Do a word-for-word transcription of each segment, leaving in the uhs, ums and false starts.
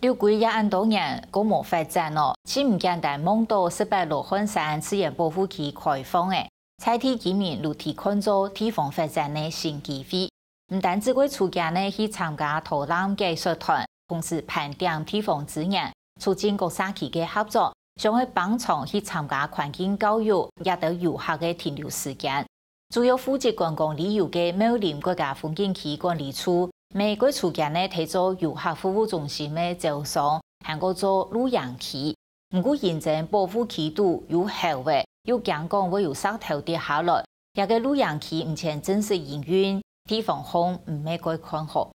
六龜也恁多年，過無發展哦，盡毋簡單望到十八羅漢山自然保護區開放誒，在地居民就提看做地方發展个新機會。毋單止會出鏡呢去參加導覽解說團，同時盤點地方資源，促進各社區个合作，像係幫助去參加環境教育，也得遊客个停留時間。 主要負責觀光旅遊个茂林國家風景區管理處，每個月初間呢，提做遊客服務中心个招商，還過做露營區。毋過認證保護區肚有猴仔，又驚講會有石頭跌下來，這個露營區目前正式營運，地方方毋係蓋看好。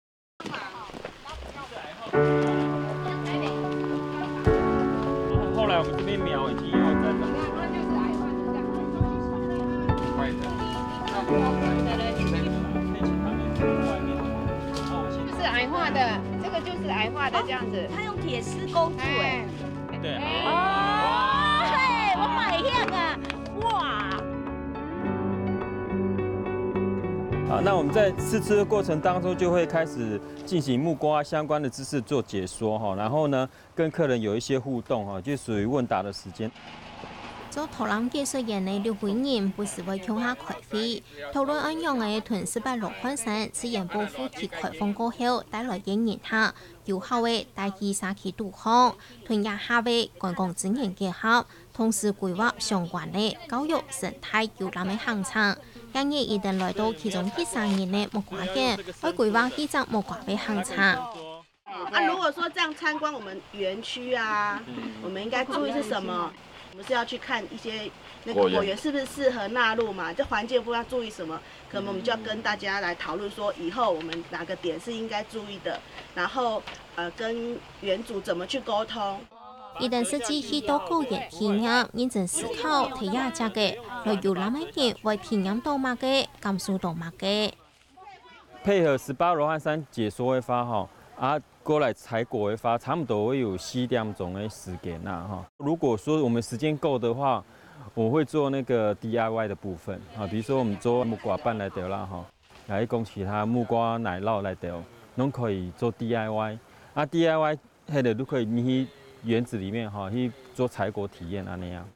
後來我們這邊苗已經又在長。壞的。可以請他們去外面。那我現在就是矮化的，这个就是矮化的这样子。他用铁丝勾住哎。哎，对。哦，嘿，我买一样啊，哇！好，那我们在试吃的过程当中，就会开始进行木瓜相关的知识做解说哈，然后呢，跟客人有一些互动哈，就属于问答的时间。做導覽解說員个六位人不時會共下開會，討論恁樣个同十八羅漢山自然保護區開放過後帶來个人客，有效个帶去社區肚項，同這下个觀光資源結合，同時規劃相關个教育、生態遊覽个行程。今日佢等來到其中一三人个木瓜園，愛規劃幾隻木瓜个行程。 啊，如果说这样参观我们园区啊，我们应该注意是什么？我们是要去看一些那个果园是不是适合纳入嘛？这环境部分要注意什么？可能我们就要跟大家来讨论说，以后我们哪个点是应该注意的，然后呃跟园主怎么去沟通。佢等實際去到果園體驗，認真思考，提這隻个，來遊覽个人會體驗到麼个，感受到麼个。 配合十八罗汉山解说的话哈，啊，过来采果的话，差不多会有四点钟的时间呐哈。如果说我们时间够的话，我会做那个 D I Y 的部分啊，比如说我们做木瓜粄来得啦哈，还有讲其他木瓜奶酪来得，都可以做 D I Y。啊，D I Y 迄个都可以你去园子里面哈去做采果体验啊那样。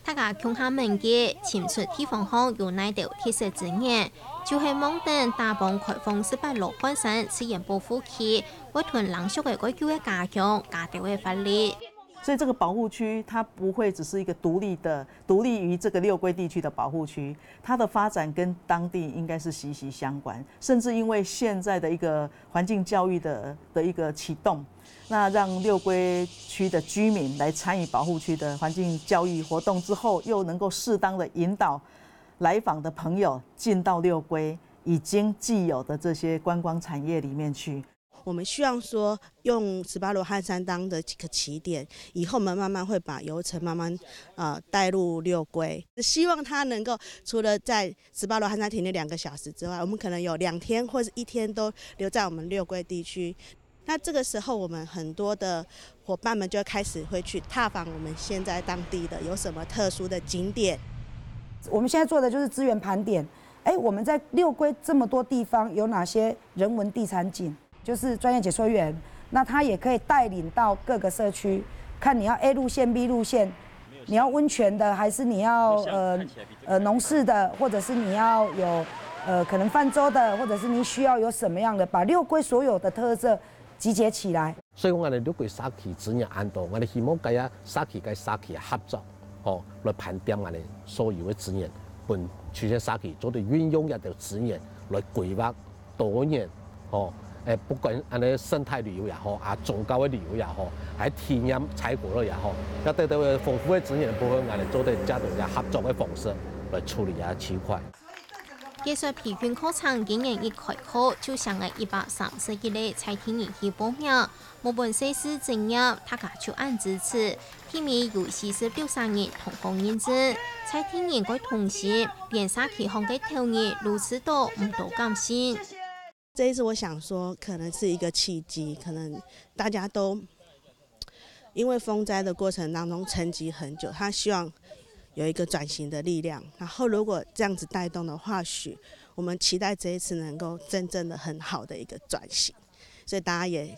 大家共下問个，尋出地方項有哪兜特色資源，就係望等打幫開放十八羅漢山自然保護區，會同冷縮个該舊个家鄉加兜个活力。所以这个保护区它不会只是一个独立的、独立于这个六龟地区的保护区，它的发展跟当地应该是息息相关，甚至因为现在的一个环境教育的的一个启动，那让六龟区的居民来参与保护区的环境教育活动之后，又能够适当的引导来访的朋友进到六龟已经既有的这些观光产业里面去。我们希望说，用十八罗汉山当的一个起点，以后我们慢慢会把游程慢慢呃带入六龟，希望它能够除了在十八罗汉山停留两个小时之外，我们可能有两天或是一天都留在我们六龟地区。那这个时候，我们很多的伙伴们就开始会去踏访我们现在当地的有什么特殊的景点。我们现在做的就是资源盘点。哎，我们在六龟这么多地方有哪些人文地产景？就是专业解说员，那他也可以带领到各个社区，看你要 A 路线、B 路线，你要温泉的，还是你要呃呃农事的，或者是你要有呃可能泛舟的，或者是你需要有什么样的，把六龟所有的特色集结起来。所以讲，安尼六个社区资源安到，安尼希望该个社区跟社区合作，吼，来盘点安尼所有的资源，分区县社区做得运用一个资源来规划多元，吼，诶，不管安尼生态旅游也好，啊，宗教的旅游也好，还体验采果乐也好，要得到丰富的资源部分，安尼做得加多一个合作的方式来处理啊区块。 解说培训课程今年一开课，就吸引一百三十一个在地人去报名。木本设施专业，大家就恁支持。体面有四十六三人同行认证，在地人个同心，连社区行个头人都知道唔多感心。这一次我想说，可能是一个契机，可能大家都因为风灾的过程当中沉寂很久，他希望有一个转型的力量。然后如果这样子带动的话，或许我们期待这一次能够真正的很好的一个转型。所以大家也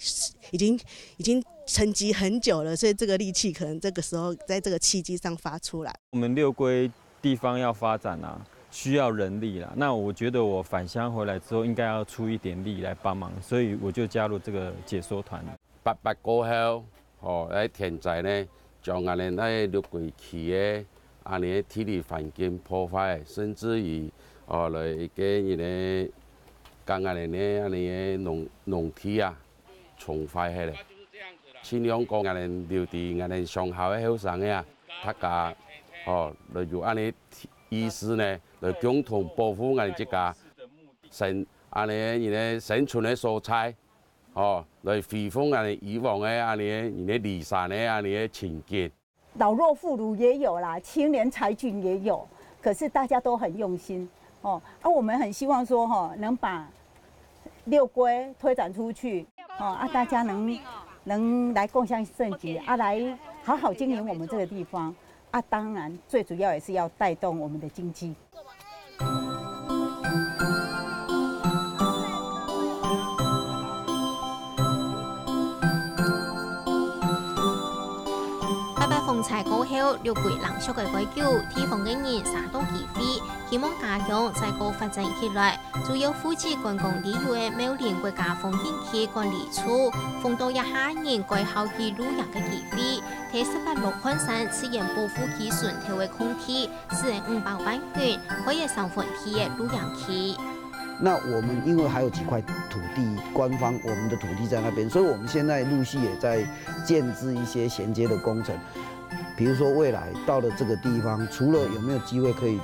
已经已经沉积很久了，所以这个力气可能这个时候在这个契机上发出来。我们六龟地方要发展啊，需要人力啦。那我觉得我返乡回来之后，应该要出一点力来帮忙，所以我就加入这个解说团。八八过后，吼，來天災呢，將𠊎等該六龜區个恁呢地理環境破壞，甚至於，哦，來一个人呢，將𠊎等个恁呢个農農地啊，沖壞忒咧。盡量講𠊎等留在𠊎等鄉下个後生个啊，大家，吼，來有恁呢意識呢，來共同保護𠊎等自家生恁呢人个生存个所在，吼，來恢復𠊎等以往个恁呢人个離散个恁呢个情景。老弱婦孺也有啦，青年才俊也有，可是大家都很用心哦。啊，我们很希望说，吼，能把六龟推展出去，哦，啊，大家能能来共襄盛举，啊，来好好经营我们这个地方，啊，当然最主要也是要带动我们的经济。 八八風災過後，六龜冷卻个該久，地方个人儕到機會，希望家鄉再過發展起來。主要負責觀光旅遊个茂林國家風景區管理處，封到這下人改好去露營个機會，在十八羅漢山自然保護區脣頭个空地， 四千五百萬元，開一三分地个露營區。那我们因为还有几块土地，官方我们的土地在那边，所以我们现在陆续也在建置一些衔接的工程。比如说，未来到了这个地方，除了有没有机会可以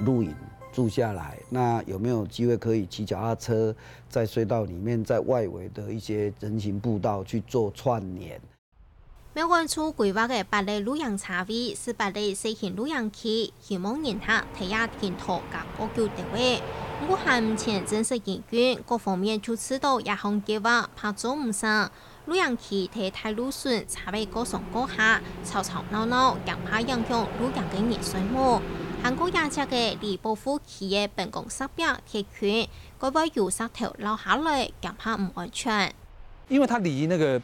露营住下来，那有没有机会可以骑脚踏车在隧道里面，在外围的一些人行步道去做串联？ 廟觀處規劃个八个露營車位，十八个小型露營區，希望人客在這停到較過久兜仔。毋過還毋曾正式營運，各方面就知道這項計畫怕做毋成。露營區在大路脣車位過上過下，吵吵鬧鬧，驚怕影響露營个人睡目。還過這跡个離保護區个分工設壁鐵圈，該會有石頭落下來，驚怕毋安全。因為它離那個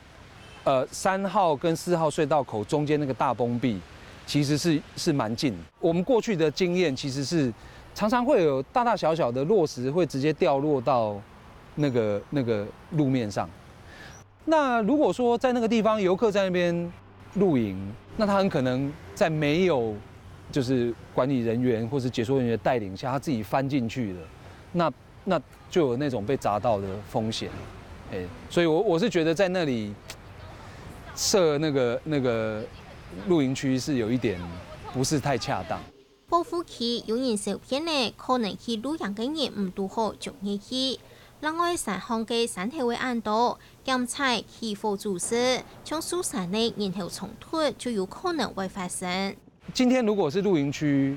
呃，三號跟四號隧道口中間那個大崩壁，其實是是蠻近的。我們過去的經驗其實是常常會有大大小小的落石會直接掉落到那個那個路面上。那如果說在那個地方遊客在那邊露營，那他很可能在沒有就是管理人員或是解說人員的帶領下，他自己翻進去了，那那就有那種被砸到的風險。哎，所以我我是覺得在那裡設那個那個露營區是有一點不是太恰當。保護區有人修片呢，可能去露營个人毋堵好就入去。另外，山項个山頭个恁多，檢采起火煮食，像受傷个人頭衝突就有可能會發生。 今天如果是露營區，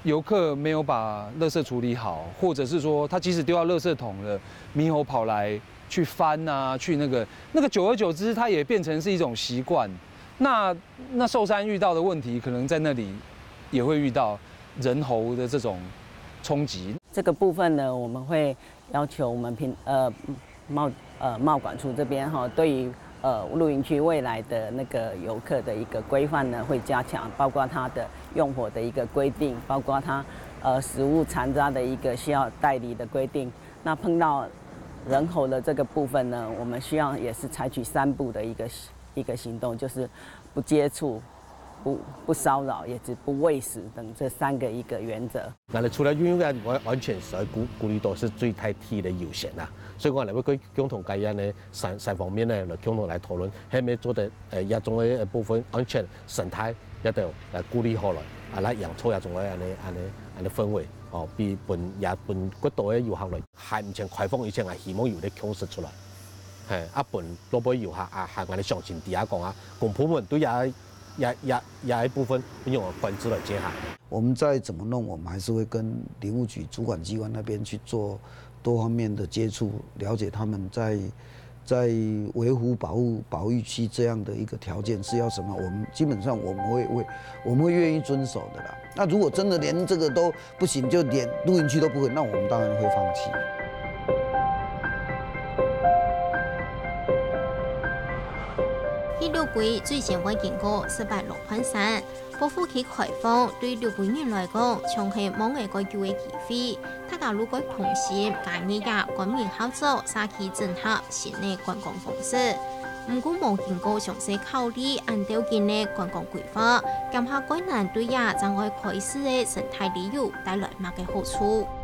遊客沒有把垃圾處理好，或者是說他即使丟到垃圾桶了，獼猴跑來去翻啊，去那個那個，久而久之，它也變成是一種習慣。那那壽山遇到的問題，可能在那裡也會遇到人猴的這種衝擊。這個部分呢，我們會要求我們平呃貿呃貿管處這邊哈，對於呃露營區未來的那個遊客的一個規範呢，會加強，包括它的用火的一個規定，包括它呃食物殘渣的一個需要代理的規定。那碰到人猴的這個部分呢，我們需要也是採取三步的一個一個行動，就是不接觸、不不騷擾，也是不餵食等這三個一個原則。 𠊎等除了用一个安安全，所以顧顧慮到是最大體个優先啦。所以講，𠊎等會共同个安呢三三方面呢，來共同來討論，係毋係做得呃這種个部分安全、生態這兜來顧慮好來，啊來營造這種个安呢安呢安呢氛圍，哦，比分也分更多个遊客來。還毋曾開放以前，𠊎希望有个共識出來，係啊分落尾遊客啊，還𠊎等相信底下講啊，公部門對也 也也也一部分用管制來接下。我们再怎么弄，我们还是会跟林务局主管机关那边去做多方面的接触，了解他们在在维护保护保育区这样的一个条件是要什么。我们基本上我们会会我们会愿意遵守的啦。那如果真的连这个都不行，就连露营区都不会，那我们当然会放弃。去六龜最先會經過石板龍盤山，保護區開放對六龜人來講，像係無𠊎過久个機會。大家如果同心加入這官民合作社區整合新个觀光方式。毋過無經過詳細考慮恁兜緊个觀光規劃，減下蓋難對這正愛開始个生態旅遊帶來麼个好處。